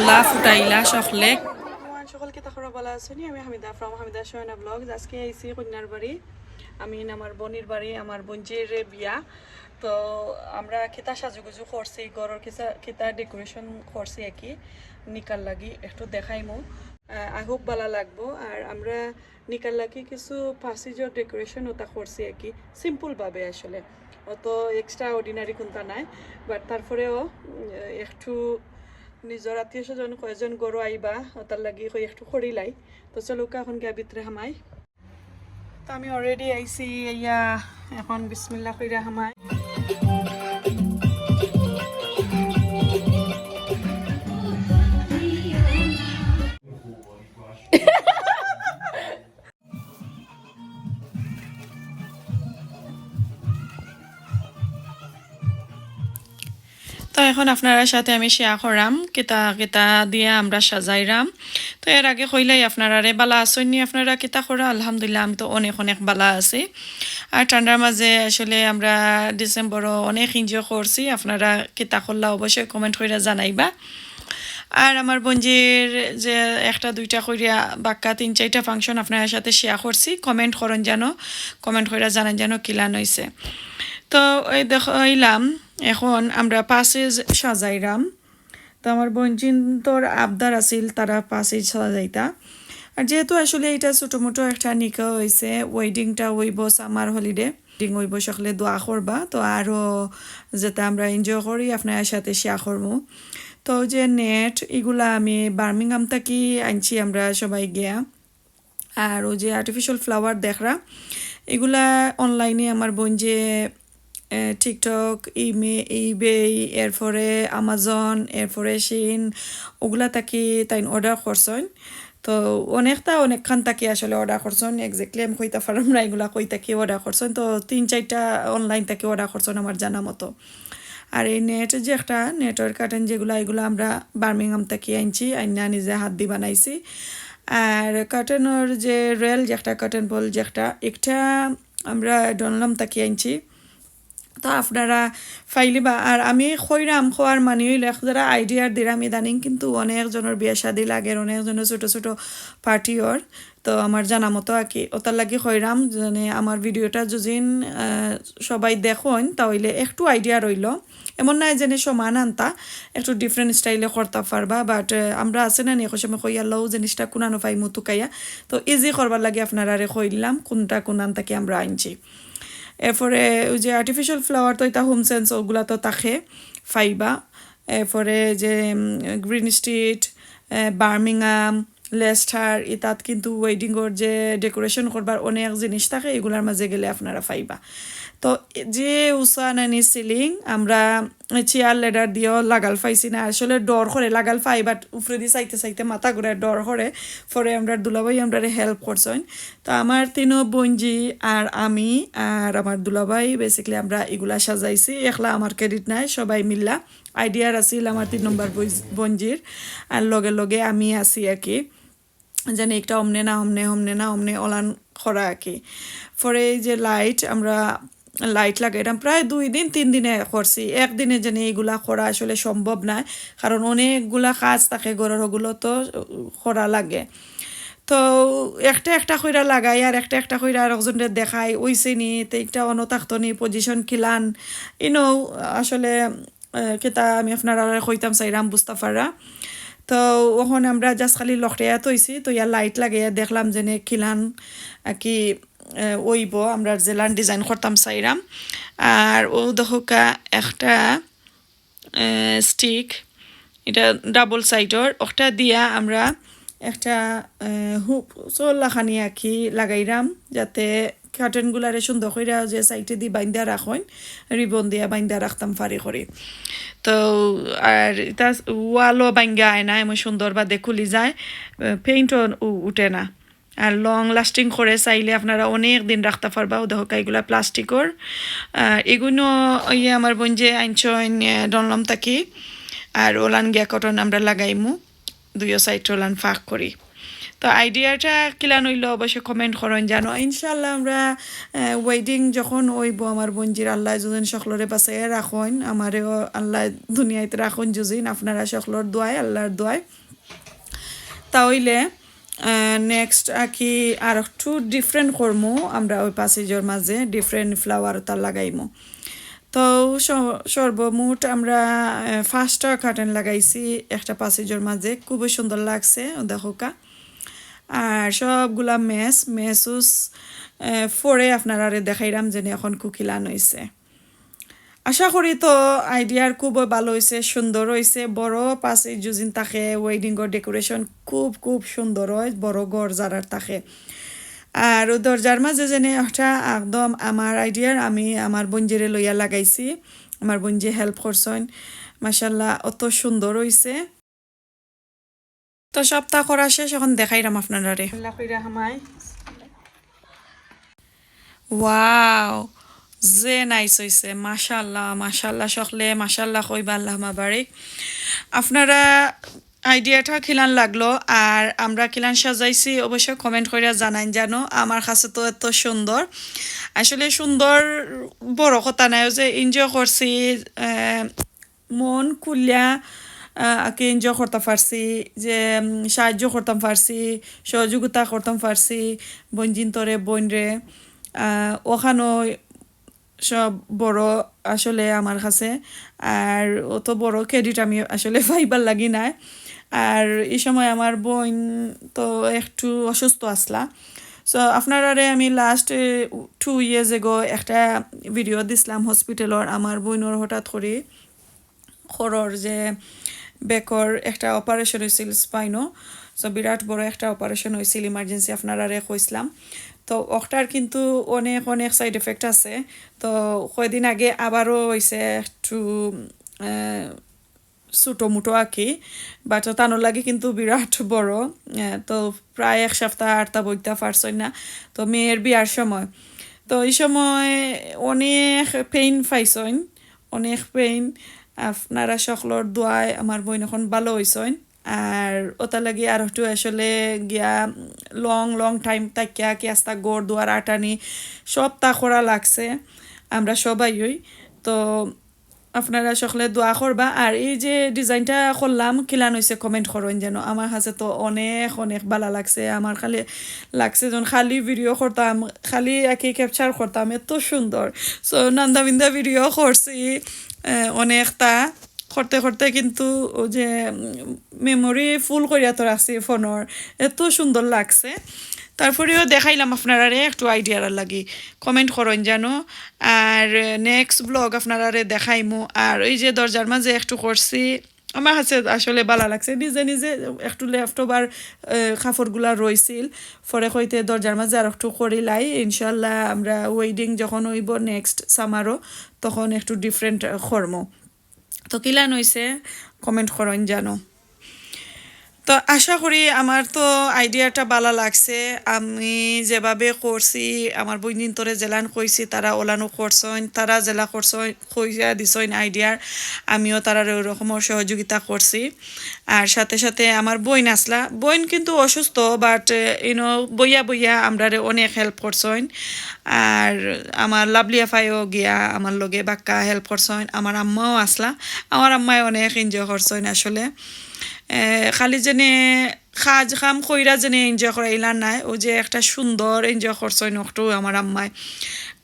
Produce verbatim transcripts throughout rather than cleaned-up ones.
লাফ উঠাইলা সকলে। বর্তমান সকল কিতা খবর, ভালা আছইন নি? আমি হামিদা from হামিদা সোহেনা ব্লগস। আজকে আইছি কইন্যার বাড়ি, আমি আমার বইনর বাড়ি, আমার বইনজির বিয়া। তো আমরা কিতা সাজুগুজু করছি, ঘরর কিতা, কিতা ডেকোরেশন করছি আর কি, নিকার লাগি একটু দেখাইমু। আহ, I hope ভালা লাগবো। আর আমরা নিকার লাগি কিছু পাঁচইজর ডেকোরেশন ওটা করছি আর কি, সিম্পল ভাবে আসলে, অত এক্সট্রা অর্ডিনারি কোনটা নাই, বাট তারপরেও উম, একটু নিজর আত্মীয় স্বজন কয়জন ঘরো আইবা, ওটার লাগি কই একটু করিলাই। তো চলো, এখন গিয়া ভিতরে হামাই। তো আমি অলরেডি আইছি, ইয়া, এখন বিসমিল্লাহ কইরা হামাই। তো এখন আপনারার সাথে আমি শেয়ার করাম কিতা কিতা দিয়া আমরা সাজাইরাম। তো এর আগে কইলাই আপনারারে, ভালা আছইন নি আপনারা, কিতা করা? আলহামদুলিল্লাহ, আমি তো অনেক অনেক ভালা আছি। আর ঠান্ডার মাঝে আসলে আমরা ডিসেম্বরও অনেক এনজয় করছি। আপনারা কিতা করলা অবশ্যই কমেন্ট কইরা জানাইবা। আর আমার বইনজির যে একটা দুইটা করিয়া বাক্কা তিন চাইরটা ফাংশন আপনারার সাথে শেয়ার করছি, কমেন্ট করইন যেন, কমেন্ট কইরা জানাইন যেন কিলান অইছে। তো এই দেখো, অইলাম এখন আমরা পাঁচইজ সাজাইরাম। তো আমার বইনজিন্তর আবদার আছিল তারা পাঁচইজ সাজাইতা। আর যেহেতু আসলে এটা ছোটো মোটো একটা নিকা অইছে, ওয়েডিংটা অইবো সামার হলিডে, ওয়েডিং অইবো, সকলে দোয়া করবা। তো আরও যাতে আমরা এনজয় করি, আপনারার সাথে শেয়ার করমু। তো যে নেট, এগুলা আমি বার্মিংহাম থাকি আনছি আমরা সবাই গিয়া। আর ওই যে আর্টিফিশিয়াল ফ্লাওয়ার দেখরা, এগুলা অনলাইনে আমার বইনজে, এ, টিকটক, ইমে, ইবেই, এরপরে আমাজন, এরপরে শিন, ওগুলা থাকি তাইন অর্ডার করছইন। তো অনেকটা অনেকখান থাকি আসলে অর্ডার করছইন, এক্স্যাক্টলি আমি কইতা পারলাম না এগুলা কই থাকি অর্ডার করছইন। তো তিন চাইরটা অনলাইন থাকি অর্ডার করছইন আমার জানা মতো। আর এই নেট যে একটা, নেটর কার্টেন যেগুলা, এগুলা আমরা বার্মিংহাম থাকি আনছি, আইনা নিজে হাত দি বানাইছি। আর কার্টেনর যে রেল, যে একটা কার্টেন বল, যে একটা, একটা আমরা ডনলাম থাকি আনছি। তো আপনারা ফাইলিবা। আর আমি কইরাম, কওয়ার মানি অইল এক যারা আইডিয়ার দিরাম, ইদানিং কিন্তু অনেক জনর বিয়া শাদি লাগের, অনেক জনর ছোটো ছোটো পার্টি অর। তো আমার জানা মতো আর কি, ওটার লাগি কইরাম, মানে আমার ভিডিওটা যদি, আহ, সবাই দেখইন, তাইলে একটু আইডিয়া রইল। এমন নায় যেন সমান আনতা, একটু ডিফারেন্ট স্টাইলে করতা পারবা, বাট, আহ, আমরা আছে না নি, এক সময় কইয়ার লও জিনিসটা কুনানো পাইমু তুকাইয়া, তো ইজি করবার লাগি আপনারারে কইলাম কোনটা কোন আনতা কি আমরা আনছি। এরপরে ওই যে আর্টিফিশিয়াল ফ্লাওয়ার তো এটা হোম সেন্স ওগুলা তো থাকে পাইবা। এরপরে যে, উম, গ্রিন স্ট্রিট, এ, বার্মিংহাম, লেস্টার, ইতাত কিন্তু ওয়েডিংর যে ডেকোরেশন করবার অনেক জিনিস থাকে, এগুলার মাঝে গেলে আপনারা পাইবা। তো যে উষা নানি সিলিং আমরা চেয়ার লেডার দিয়েও লাগাল পাইছি না, আসলে ডর করে লাগাল পাই, বাট উপরেদি চাইতে চাইতে মাথা ঘুরে ডর করে। পরে আমরা দুলাভাই আমরারে হেল্প করছইন। তো আমার তিনো বইনজি আর আমি আর আমার দুলাভাই বেসিক্যালি আমরা এগুলা সাজাইছি, একলা আমার ক্রেডিট নাই, সবাই মিল্লা। আইডিয়ার আছিল আমার তিন নম্বর বইজ-, বইনজির, আর লগে লগে আমি আছি আর কি, যেন একটা অমনে না অমনে, অমনে না অমনে অলান করা আর কি। পরে এই যে লাইট, আমরা লাইট লাগাইরাম প্রায় দুই দিন তিন দিনে করছি, একদিনে যেন এইগুলা করা আসলে সম্ভব নয়, কারণ অনেকগুলা কাজ থাকে ঘরর, ওগুলো তো করা লাগে। তো একটা একটা কইরা লাগাই আর একটা একটা কইরা আর একজনরে দেখাই, ওই শ্রেণী তো একটা অন্য থাকতো নি, পজিশন কিলান, ইনো আসলে আহ, কিতা আমি আপনারারে কইতাম চাইরাম বুঝতা পাররা। তো ওখানে আমরা জাস্ট খালি লকড়িয়া থইছি, তো ইয়া লাইট লাগাইয়া দেখলাম যেন কিলান, আহ, কি, আহ, ওইব, আমরা যেলান ডিজাইন করতাম চাইরাম। আর ও দেখোকা একটা, আহ, স্টিক, এটা ডাবল সাইডর, ওটা দিয়া আমরা একটা, আহ, হুক চোর লাখানি আঁকি লাগাইরাম, যাতে কার্টেনগুলারে সুন্দর কইরা যে সাইডে দি বাইন্দা রাখইন, রিবন দিয়া বাইন্দা রাখতাম ফারি করি। তো আর এটা ওয়ালও বাইঙ্গা আয় না, এমন সুন্দর বাদে খুলি যায়, পেইন্টও উঠে না। আর লং লাস্টিং করে চাইলে আপনারা অনেক দিন রাখতা পারবা। ও দেখো, এগুলা প্লাস্টিকর। আর এগুলো ওই আমার বইনজে আনছইন, আহ, ডনলম থাকি। আর ওলান গিয়া কটন আমরা লাগাইমু। দুইও সাইড ওলান ফাঁক করি। তো আইডিয়াটা কিলান অইলো অবশ্যই কমেন্ট করইন জানো। ইনশাআল্লাহ আমরা ওয়েডিং যখন অইবো আমার বইনজির, আল্লায় যুদি সকলরে বাঁচাইয়া রাখইন, আমারেও আল্লায় দুনিয়াত রাখইন যুদি, আপনারা সকলর দোয়ায়, আল্লার দোয়ায়, তা অইলে নেক্সট আর কি আর একটু ডিফারেন্ট করমু আমরা ওই প্যাসেজর মাঝে, ডিফারেন্ট ফ্লাওয়ার ওতা লাগাইমু। তো স-, সর্বমোট আমরা পাঁচটা কার্টেন লাগাইছি একটা প্যাসেজর মাঝে, খুবই সুন্দর লাগছে। ও দেখউক্কা, আর সবগুলা মেস মেসুস পরে আপনারারে দেখাইরাম যেন এখন কুকিলান অইছে। আশা করি তো আইডিয়ার খুব ভালো অইছে, সুন্দর অইছে। বড় প্যাসেজ যুদি থাকে, ওয়েডিংর ডেকোরেশন খুব খুব সুন্দর অয়, বড় ঘর যারার থাকে। আর ও দরজার মাঝে যেন একটা একদম আমার আইডিয়ার, আমি আমার বইনজিরে লইয়া লাগাইছি, আমার বইনজি হেল্প করছইন। মাশাআল্লাহ, অত সুন্দর অইছে। তো সবতা করা শেষ, এখন দেখাইরাম আপনারারে। আল্লাহ কইরা হামাই। ওয়াও, যে নাইস অইছে, মাশাআল্লাহ, মাশাআল্লাহ, সকলে মাশাআল্লাহ কইবা, আল্লাহ মাবারিক। আপনারা আইডিয়াটা কিলান লাগলো আর আমরা কিলান সাজাইছি অবশ্যই কমেন্ট কইরা জানাইন জানো। আমার কাছে তো এত সুন্দর, আসলে সুন্দর বড় কথা নাই, ওই যে এনজয় করছি, আহ, মন খুলিয়া, আহ, আগে এনজয় করতাম পারছি, যে উম, সাহায্য করতাম পারছি, সহযোগিতা করতাম পারছি, বইনজিন্তরে, বইনরে, আহ, ওখানো সব বড় আসলে আমার কাছে। আর অত বড় ক্রেডিট আমি আসলে পাইবার লাগি নায়। আর এই সময় আমার বইন তো একটু অসুস্থ আছলা। সো আপনারারে আমি লাস্ট টু ইয়ার্স এগো একটা ভিডিও দিছলাম হসপিটালর, আমার বইনর হঠাৎ করি খরর যে ব্যাকর একটা অপারেশন অইছিল স্পাইনো। সো বিরাট বড় একটা অপারেশন অইছিল, ইমার্জেন্সি আপনারারে কইছলাম। তো ওটার কিন্তু অনেক অনেক সাইড এফেক্ট আছে। তো কয়দিন আগে আবারও অইছে একটু, আহ, ছোটো মোটো আর কি, বাট তানোর লাগি কিন্তু বিরাট বড়। আহ, তো প্রায় এক সপ্তাহ আর তা বইতা পারছইন না। তো মেয়ের বিয়ার সময়, তো এই সময় অনেক পেইন পাইছইন, অনেক পেইন। আপনারা সকলর দোয়ায় আমার বইন এখন ভালো অইছইন। আর ওটার লাগি আর একটু আসলে গিয়া লং লং টাইম থাকিয়া কি আস্তা ঘর দুয়ার আটানি সবতা করা লাগছে আমরা সবাই ওই। তো আপনারা সকলে দোয়া করবা। আর এই যে ডিজাইনটা করলাম, কিলান অইছে কমেন্ট করইন যেন। আমার কাছে তো অনেক অনেক ভালা লাগছে। আমার খালি লাগছে যেন খালি ভিডিও করতাম, খালি একই ক্যাপচার করতাম, এত সুন্দর। সো নান্দা বিন্দা ভিডিও করছি, আহ, অনেকটা করতে করতে কিন্তু ওই যে মেমোরি ফুল করিয়া তো রাখছি ফোনর, এত সুন্দর লাগছে। তারপরেও দেখাইলাম আপনারারে একটু আইডিয়ার লাগি, কমেন্ট করইন জানো। আর নেক্সট ব্লগ আপনারারে দেখাইমু। আর ওই যে দরজার মাঝে একটু করছি, আমার কাছে আসলে ভালা লাগছে। নিজে নিজে একটু লেফট ওভার কাপড়গুলা রইছিল, পরে কইতে দরজার মাঝে আর একটু করিলাই। ইনশাল্লাহ আমরা ওয়েডিং যখন অইবো নেক্সট সামারও, তখন একটু ডিফারেন্ট করমু। তো কিলান অইছে কমেন্ট করইন জানো। তো আশা করি আমার তো আইডিয়াটা ভালা লাগছে। আমি যেভাবে করছি, আমার বইনজিন্তরে যেলান কইছি, তারা ওলানো করছইন, তারা যেলা করছইন, কইয়া দিছইন আইডিয়ার, আমিও তারারে ওই রকমর সহযোগিতা করছি। আর সাথে সাথে আমার বইন আছলা, বইন কিন্তু অসুস্থ, বাট ইনো বইয়া বইয়া আমরারে অনেক হেল্প করছইন। আর আমার লাভলি আফাইও গিয়া আমার লগে বাক্কা হেল্প করছইন, আমার আম্মাও আছলা, আমার আম্মায় অনেক এনজয় করছইন আসলে। এ, খালি যেনে কাজ কাম কইরা যেনে এনজয় করা ইলা নায়, ওই যে একটা সুন্দর এনজয় করছইন ওটাও আমার আম্মায়,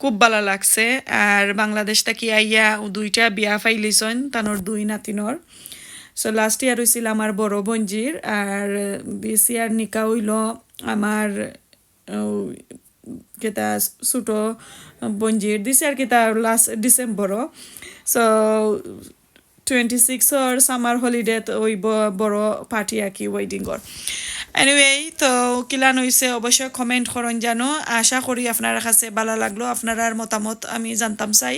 খুব ভালা লাগছে। আর বাংলাদেশ থাকি আইয়া ও দুইটা বিয়া পাইলিছইন তানোর দুই নাতিনর। সো লাস্ট ইয়ার অইছিল আমার বড় বইনজির, আর দিস ইয়ার নিকা অইলো আমার, ও, কিতা, ছোট বইনজির দিস ইয়ার কিতা লাস্ট ডিসেম্বরও। সো টোয়েন্টি সিক্সর সামার হলিডেত ওই ব-, বড় পার্টি আর কি ওয়েডিংর। এনিওয়ে, তো কিলান অইছে অবশ্যই কমেন্ট করইন জানো। আশা করি আপনারার কাছে ভালা লাগলো, আপনারার মতামত আমি জানতাম চাই,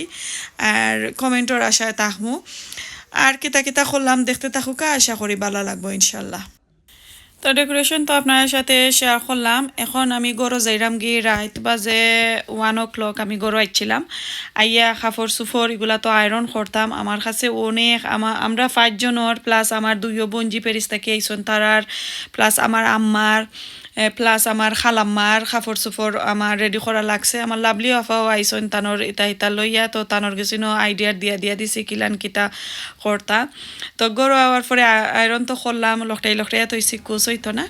আর কমেন্টর আশায় থাকমু। আর কিতা কিতা করলাম দেখতে থাকুকা, আশা করি ভালা লাগবো ইনশাল্লাহ। তো ডেকোরেশন তো আপনারার সাথে শেয়ার করলাম। এখন আমি ঘরো যাইরাম গি, রাইত বাজে ওয়ান ও ক্লক আমি ঘরো আইছিলাম। আইয়া কাপড় চুপড় ইগুলা তো আয়রন করতাম। আমার কাছে অনেক, আমা-, আমরা পাঁচজনর প্লাস আমার দুইও বইনজি প্যারিস থাকি আইছইন তারার, প্লাস আমার আম্মার, প্লাস আমার খালাম্মার কাপড় চোপড় আমার রেডি করা লাগছে। আমার লাভলি আফাও আইসন তানর ইতা ইতা লইয়া, তো তানর গেছিনো আইডিয়া দিয়া দিয়া দিছি কিলান কিতা করতা। তো ঘরো আওয়ার পরে আয়রন তো করলাম, লকটাই লকটাই তো ইসি কুস হইতো না।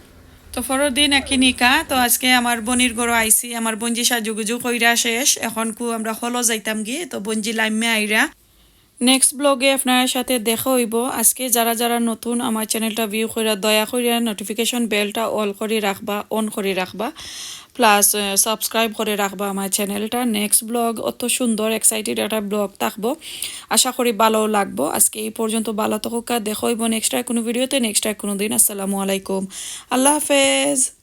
তো পরের দিন একই নিকা, তো আজকে আমার বনির ঘরো আইছি, আমার বঞ্জি সাজুগুজু কইরা শেষ, এখন কু আমরা হলো যাইতাম গি, তো বঞ্জি লাইমে আইরা। নেক্সট ব্লগে আপনার সাথে দেখা হইব। আজকে যারা যারা নতুন আমার চ্যানেলটা ভিউ কইরা, দয়া করিয়া নোটিফিকেশন বেলটা অল করে রাখবা, অন করে রাখবা, প্লাস সাবস্ক্রাইব করে রাখবা আমার চ্যানেলটা। নেক্সট ব্লগ অত সুন্দর এক্সাইটেড একটা ব্লগ থাকবো, আশা করি ভালো লাগবো। আজকে এই পর্যন্ত, ভালো থাকুকা, দেখা হইব নেক্সট আর কোনো ভিডিওতে, নেক্সট আর কোনো দিন। আসসালামু আলাইকুম, আল্লাহ হাফেজ।